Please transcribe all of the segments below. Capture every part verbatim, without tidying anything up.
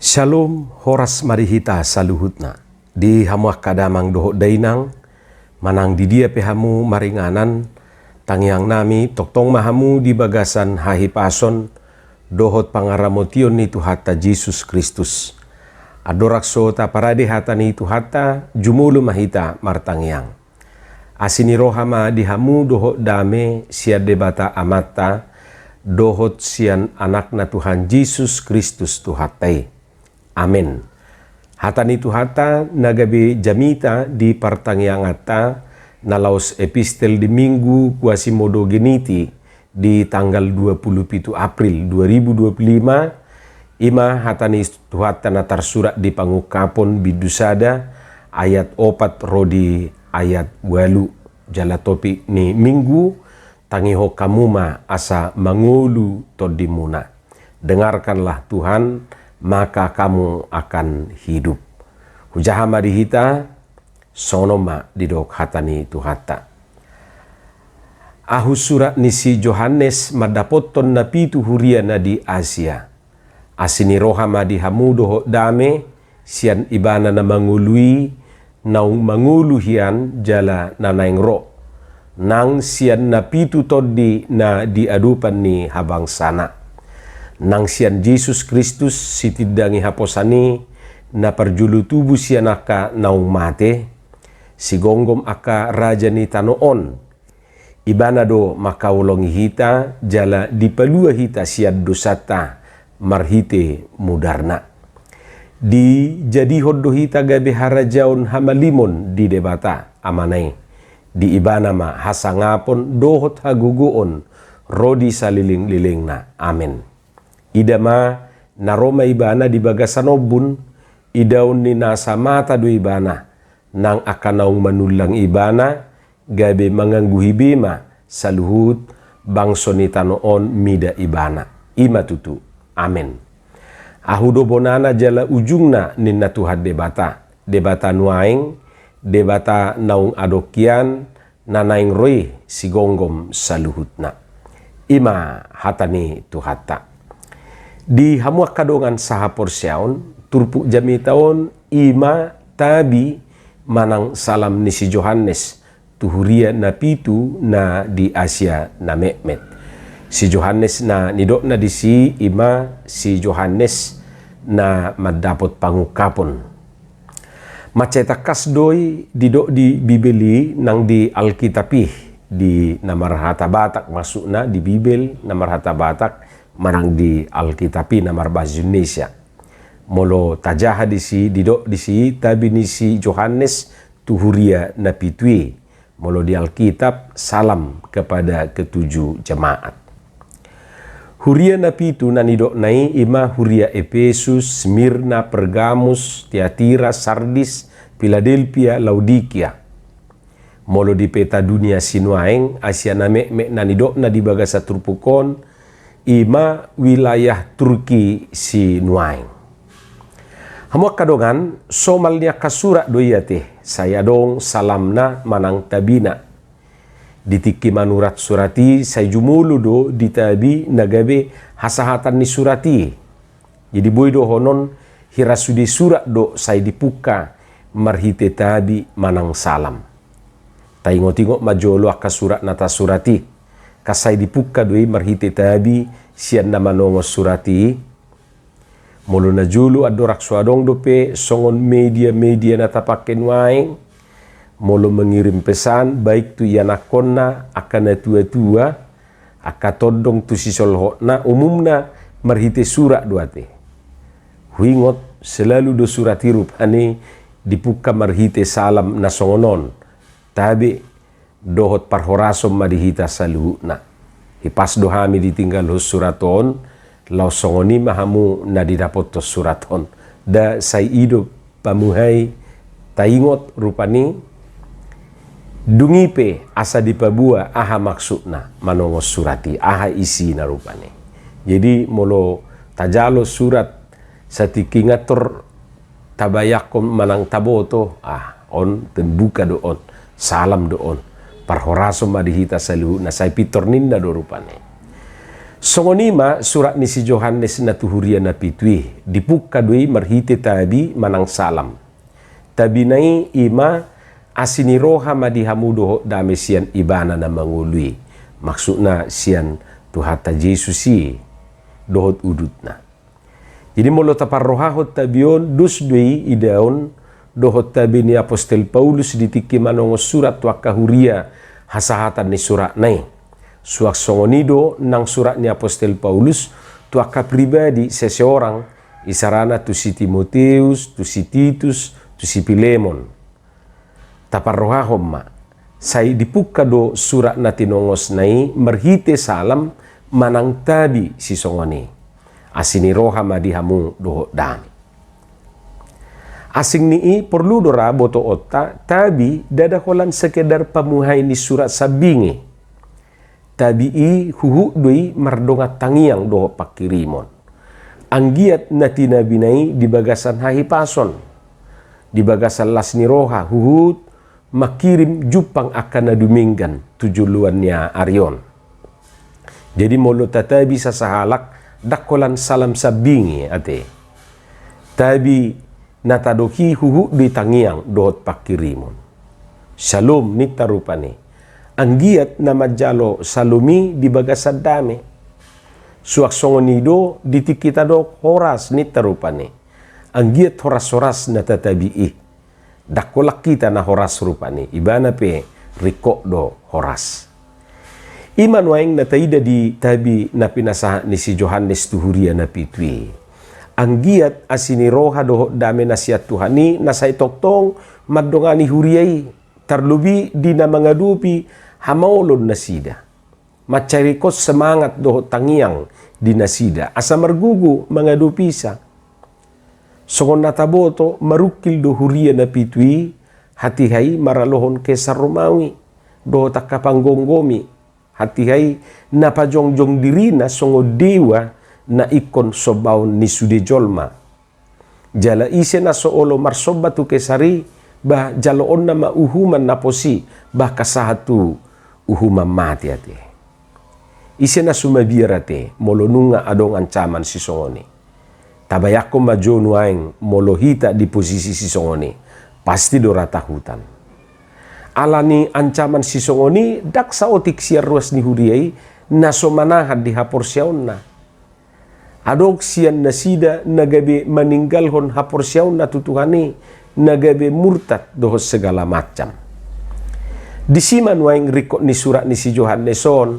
Syalom, horas ma di hita saluhutna. Di hamu angka damang dohot dainang, manang di dia pe hamu maringanan, tangiang nami tongtong ma hamu di bagasan hahipason dohot pangaramotion ni Tuhanta Jesus Kristus. Andorang so taparade hata ni Tuhanta, jumolo ma hita martangiang. Asi ni roha ma di hamu dohot dame sian Debata Amanta, dohot sian Anakna Tuhan Jesus Kristus Tuhanta i. Amen. Hata ni Tuhanta na gabe jamita di partangianganta na laos epistel di Minggu Quasimodogeniti di tanggal dua puluh pitu April dua ribu dua puluh lima, i ma hata ni Tuhanta na tarsurat di Pangungkapon bindu sada ayat opat ro di ayat ualu. Jala topik ni Minggu, tangihon hamu ma asa mangolu tondimuna. Dengarkanlah Tuhan, maka kamu akan hidup. Hujaha ma di hita, songon on ma didok hata ni Tuhanta. Ahu surat ni si Johannes mandapothon na pitu huria na di Asia. Asi ni roha ma di hamu dohot dame, sian ibana na mangolu i, naung mangolu hian jala na naeng ro. Nang sian na pitu tondi na di adopan ni habangsana. Nang sian Jesus Kristus sitindangi haposan i, na parjolo tubu sian angka naung mate, sigomgom angka raja ni tano on. Ibana do mangkaholongi hita, jala dipalua hita sian dosanta marhite mudarna. Dijadihon do hita gabe harajaon hamalimon di Debata Amana i. Di ibana ma hasangapon dohot hagogoon ro di salelenglelengna. Amen. Ida ma, na ro ma ibana di bagasan ombun, idaon ni nasa mata do ibana, nang angka naung manullang ibana, gabe mangangguhi be ma saluhut bangso ni tano on mida ibana. I ma tutu. Amen. Ahu do bonana jala ujungna ninna Tuhan Debata, Debata nuaeng, Debata naung adong hian, na naeng ro i sigomgom saluhutna. I ma hata ni Tuhanta. Di hamu angka dongan sahaporseaon, turpuk jamita on i ma tabi manang salam ni si Johannes tu huria na pitu na di Asia na metmet. Si Johannes na nidokna disi i ma si Johannes na mandapot pangungkapon. Mansai tangkas do i didok di Bibel i nang di Alkitab i, di na marhata Batak, maksudna di Bibel na marhata Batak manang di Alkitab i na marbahasa Indonesia. Molo tajaha disi, didok disi tabi ni si Johannes tu huria na pitu i. Molo di Alkitab, salam kepada ketujuh jemaat. Huria na pitu na nidokna i i ma huria Epesus, Smirna, Pergamus, Tiatira, Sardis, Piladelpia, Laodikia. Molo di peta dunia sinuaeng, Asia na metmet na nidokna di bagasan turpuk on, i ma wilayah Turki sinuaeng. Hamu angka dongan, somal ni angka surat do i ate, sai adong salamna manang tabina. Di tingki manurat surat i, sai jumolo do ditabi na gabe hasahatan ni surat i. Jadi boi dohonon hira sude surat do sai dipungka marhite tabi manang salam. Taingotingot ma jolo angka surat na tasurat i. Kan sai dipungka do i marhite tabi sian na manongos surat i. Molo na jolo andorang so adong dope songon media-media na tapake nuaeng, molo mengirim pesan baik tu ianakhonna, angka natuatua, angka tondong tu sisolhotna, umumna marhite surat do ate. Huingot selalu do surat i rupani dipungka marhite salam na songon on. Tabe dohot parhorason ma di hita saluhutna. Hipas do hami ditinggalhon surat on, laos songon i ma hamu na didapothon surat on. Nda sai i do pamuhai taingot rupani, dung i pe asa dipaboa aha maksudna manongos surat i, aha isina rupani. Jadi molo tajalo surat satingki ngatur tabayangkon manang taboto, ah, on pembuka do on, salam do on, parhorason ma di hita saluhutna, sai pintor ninna do rupani. Songon i ma surat ni si Johannes na tu huria na pitu i, dipungka do i marhite tabi manang salam. Tabina i i ma: Asi ni roha ma di hamu dohot dame sian Ibana na mangolu i. Maksudna sian Tuhanta Jesus i dohot udutna. Jadi molo taparrohahon tabi on, dos do i idaon dohot tabi ni apostel Paulus di tingki manongos surat tu angka huria hasahatan ni suratna i. Suang songon i do nang surat ni apostel Paulus tu angka pribadi seseorang, isarana tu si Timoteus, tu si Titus, tu si Pilemon. Taparrohahon ma, sai dipungka do surat na tinongosna i marhite salam manang tabi sisongon i: Asi ni roha ma di hamu dohot dame. Asing ni i, porlu do ra botoonta, tabi ndada holan sekedar pamuhai ni surat sambing i. Tabi i huhut do i mardongan tangiang dohot pangkirimon. Anggiat na tinabina i di bagasan hahipason, di bagasan las ni roha, huhut mangkirim jumpang angka na dumenggan tu joloan ni ari on. Jadi molo tatabi sasahalak, ndang holan salam sambing i ate. Tabi na tadok i huhut do i tangiang dohot pangkirimon. Syalom ninta rupani. Anggiat na manjalo syalom i di bagasan dame. Suang songon i do di tingki tadok horas ninta rupani. Anggiat horas-horas na tatabi i. Ndang holan hita na horas rupani, Ibana pe ringkot do horas. I ma nuaeng na taida di tabi na pinasahat ni si Johannes tu huria na pitu i. Anggiat asi ni roha dohot dame na sian Tuhan i na sai tongtong mandongani huria i, tarlobi di na mangadopi hamaolon nasida. Mansai ringkot semangat dohot tangiang di nasida asa margogo mangadopisa. Songon na taboto, marungkil do huria na pitu i, hatiha i maralohon Kesar Romawi dohot angka panggomgomi. Hatiha i na pajongjong dirina songon dewa na ingkon sombaon ni sude jolma. Jala ise na so olo marsomba tu Kesar i, bah jaloonna ma uhuman na pos i, bah kasahat tu uhuman mate ate. Ise na so mabiar ate molo nunga adong ancaman sisongon i. Tabayangkon ma jo nuaeng molo hita di posisi sisongon i, pasti do ra tahutan. Alani ancaman sisongon i, ndang saotik sian ruas ni huria i na so manahan di haporseaonna. Adong sian nasida na gabe maninggalhon haporseaonna tu Tuhan i, na gabe murtad dohot segala macam. Disi ma nuaeng ringkot ni surat ni si Johannes on,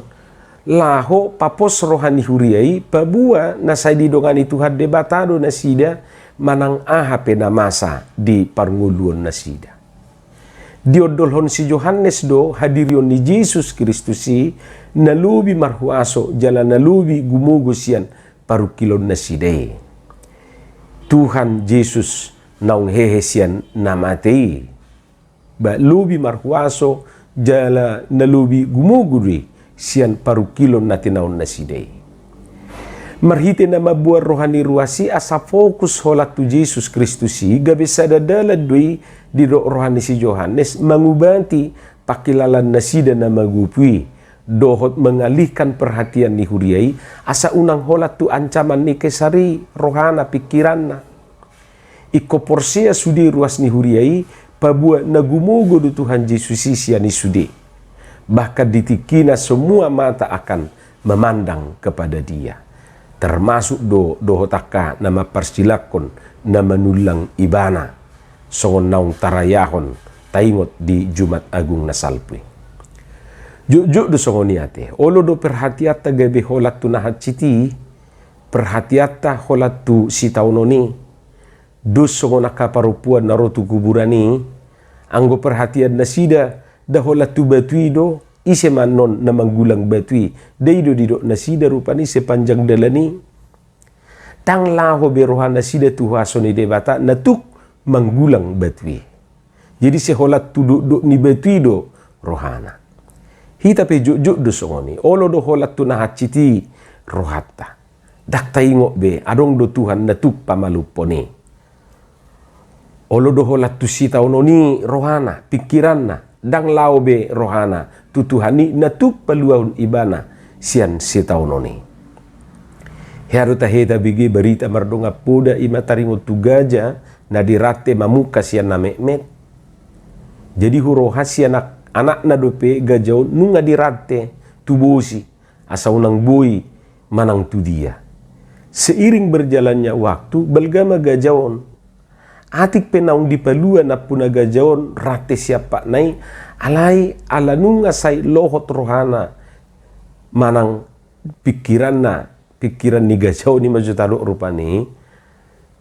laho papos roha ni huria i, paboa na sai didongani Tuhan Debata do nasida manang aha pe na masa di parngoluon nasida. Diondolhon si Johannes do hadirion ni Jesus Kristus i na lobi marhuaso jala na lobi gumogo sian parungkilon nasida i. Tuhan Jesus naung hehe sian na mate i, bah lobi marhuaso jala na lobi gumogo do i sian parungkilon na tinaon nasida i. Marhite na mamboan roha ni ruas i asa fokus holan tu Jesus Kristus i, gabe sada dalan do i didok roha ni si Johannes mangubati pangkilalaan nasida na magopu i, dohot mengalihkan perhatian ni huria i asa unang holan tu ancaman ni Kesar i rohana, pingkiranna. Ingkon porsea sude ruas ni huria i, paboa na gumogo do Tuhan Jesus i sian i sude. Bahkan di tingkina semua mata akan memandang kepada Dia. Termasuk do dohot angka na mamparsilangkon na manullang Ibana, songon naung tarayahon taingot di Jumat Agung na salpu i. Jotjot do songon i ate, olo do perhatianta gabe holan tu na hansit i, perhatianta holan tu sitaonon i. Dos songon angka parompuan na ro tu kuburan i, anggo perhatian nasida nda holan tu batu i do, ise ma annon na manggulang batu i? Nda i do didok nasida rupani sepanjang dalan i. Ndang laho be roha nasida tu huaso ni Debata na tuk manggulang batu i. Jadi sai holan tu dokdok ni batu i do rohana. Hita pe jotjot do songon i, olo do holan tu na hansit i rohanta. Ndang taingot be adong do Tuhan na tuk pamalumhon i. Olo do holan tu sitaonon i rohana, pingkiranna, ndang laho be rohana tu Tuhan i na tuk paluahon ibana sian sitaonon i. Ia do tahe tabege barita mardongan poda, i ma taringot tu gaja na di rante mamungka sian na metmet. Jadi huroha sian anak, anakna dope gaja on nunga di rante tu bosi, asa unang boi manang tu dia. Seiring berjalannya waktu, balga ma gaja on. Atik pe naung dipalua nampuna gaja on rante sian patna i, alai ala nunga sai lohot rohana manang pingkiranna, pingkiran ni gaja on, i ma jo tadok rupani,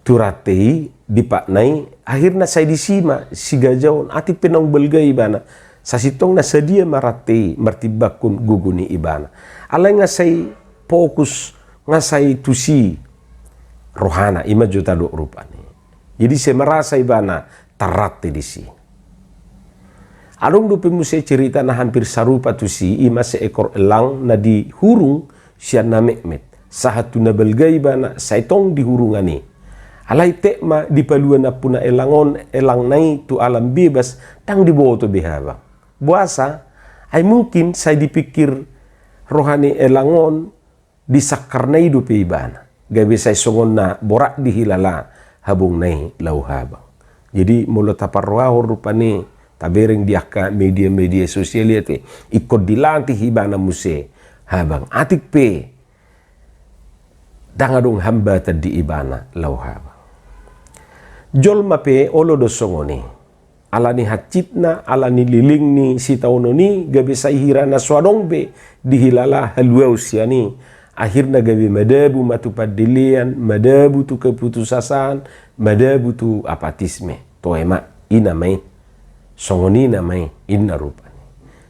tu rante i, di patna i, akhirna sai disi ma si gaja on, atik pe naung balga ibana. Sasintongna sadia ma rante i martimbangkon gogo ni ibana. Alai nga sai fokus, nga sai tusi rohana, i ma jo tadok rupani. Jadi sai merasa ibana tarrante disi. Adong dope muse cerita na hampir sarupa tusi, i ma seekor elang na dihurung sian na metmet, sahat tu na balga ibana sai tong di hurungan i. Alai tek ma dipalua nampuna elang on, elangna i tu alam bebas, ndang diboto be habang. Boasa? Ai mungkin sai dipingkir roha ni elang on, disangkarna i dope ibana, gabe sai songon na borat dihilala habongna i laho habang. Jadi molo taparrohahon rupani, tabereng di angka media-media sosial i ate, ingkon dilatih ibana muse habang. Atik pe ndang adong hambatan di ibana laho habang. Jolma pe olo do songon i. Ala ni hansitna, ala ni leleng ni sitaonon i, gabe sai hira na so adong be dihilala haluaon sian i. Akhirna gabe madabu ma tu pandelean, madabu tu keputusasaan, madabu tu apatisme. Toe ma, i nama i. Songon i nama i, inna rupani.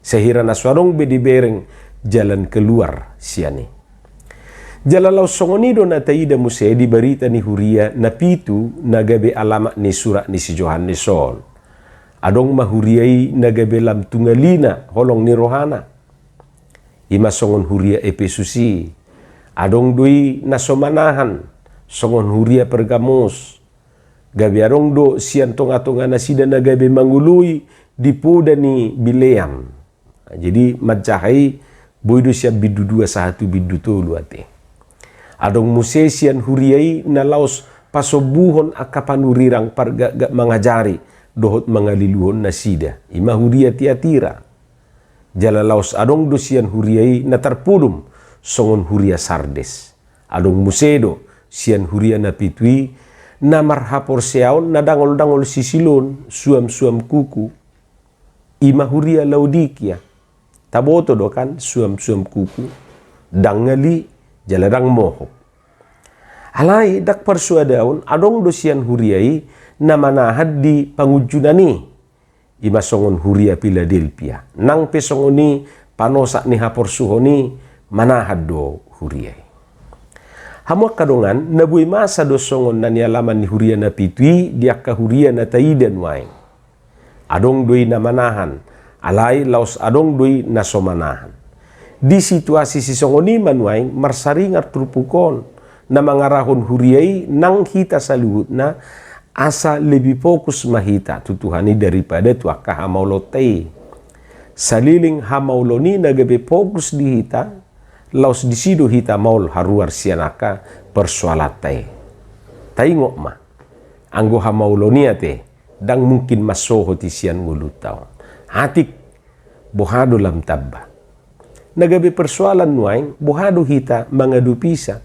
Sai hira na so adong be dibereng jalan keluar sian i. Jala laos songon i do na taida muse di barita ni huria na pitu na gabe alamat ni surat ni si Johannes on. Adong ma huria i na gabe lam tu ngalina holong ni rohana. I ma songon huria Epesus i. Adong do i na so manahan, songon huria Pergamos. Gabe adong do sian tonga-tonga nasida na gabe mangoloi di poda ni Bileam. Jadi manjaha i boi do sian bindu dua sahat tu bindu tolu ate. Adong muse sian huria i na laos pasombuhon angka panurirang pargakgak mangajari dohot mangaliluhon nasida, i ma huria Tiatira. Jala laos adong do sian huria i na tarpudum songon huria Sardes. Adong muse do sian huria na pitu i na marhaporseaon na dangol-dangol sisilon, suam-suam kuku. I ma huria Laodikia. Taboto do kan, suam-suam kuku, dang ngali, jala dang mohop. Alai ndang parsoadaon, adong do sian huria i na manahan di pangunjunan i. I ma songon huria Piladelpia. Nang pe songon i panosak ni haporsuhon i, manahan do huria i. Hamu angka dongan, na boi masa do songon na nialaman ni huria na pitu i di angka huria na taida nuaeng. Adong do i na manahan, alai laos adong do i na so manahan. Di situasi sisongon i ma nuaeng marsaringar turpuk on, na mangarahon huria i nang hita saluhutna, asa lebih fokus ma hita tu Tuhan i daripada tu angka hamaolonta i. Saleleng hamaolon i na gabe fokus di hita, laos disi do hita maol haruar sian angka persoalanta i. Taingot ma, anggo hamaolon i ate, ndang mungkin mansohot i sian ngolunta on. Atik, boha do lam tamba? Na gabe persoalan nuaeng, boha do hita mangadopisa?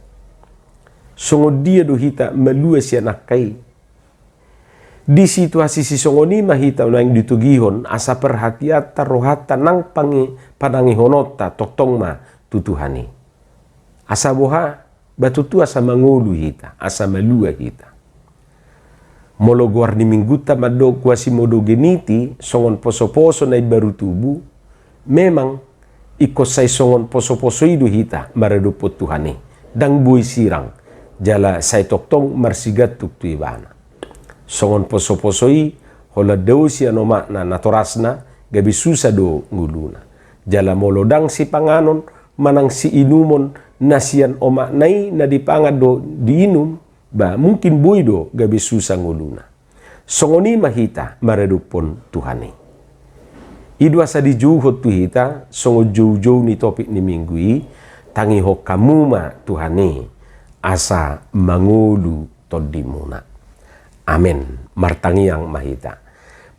Songon dia do hita malua sian angka i? Di situasi sisongon i ma hita nuaeng ditogihon asa perhatianta, rohanta nang pangi-, panangihononta tongtong ma tu Tuhan i. Asa boha? Ba tutu asa mangolu hita, asa malua hita. Molo goar ni Minggunta mandok Quasimodogeniti, songon poso-poso na imbaru tubu, memang ingkon sai songon poso-poso i do hita maradophon Tuhan i. Ndang boi sirang, jala sai tongtong marsigantung tu Ibana. Songon poso-poso i, holan dao sian omakna natorasna, gabe susa do ngoluna. Jala molo ndang sipanganon manang siinumon na sian omakna i na dipangan dohot diinum, ba mungkin boi do gabe susa ngoluna. Songon i ma hita maradophon Tuhan i. I do asa dijouhon tu hita songon joujou ni topik ni Minggu i, tangihon hamu ma Tuhan i, asa mangolu tondimuna. Amen. Martangiang ma hita.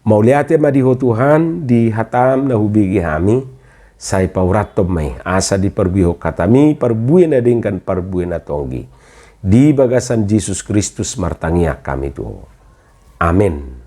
Mauliate ma di Ho Tuhan, di hataM na hubege hami, sai pauratton ma i, asa diparbuehon hataMi parbue na denggan, parbue na tonggi. Di bagasan Jesus Kristus martangiang hami tu Ho. Amen.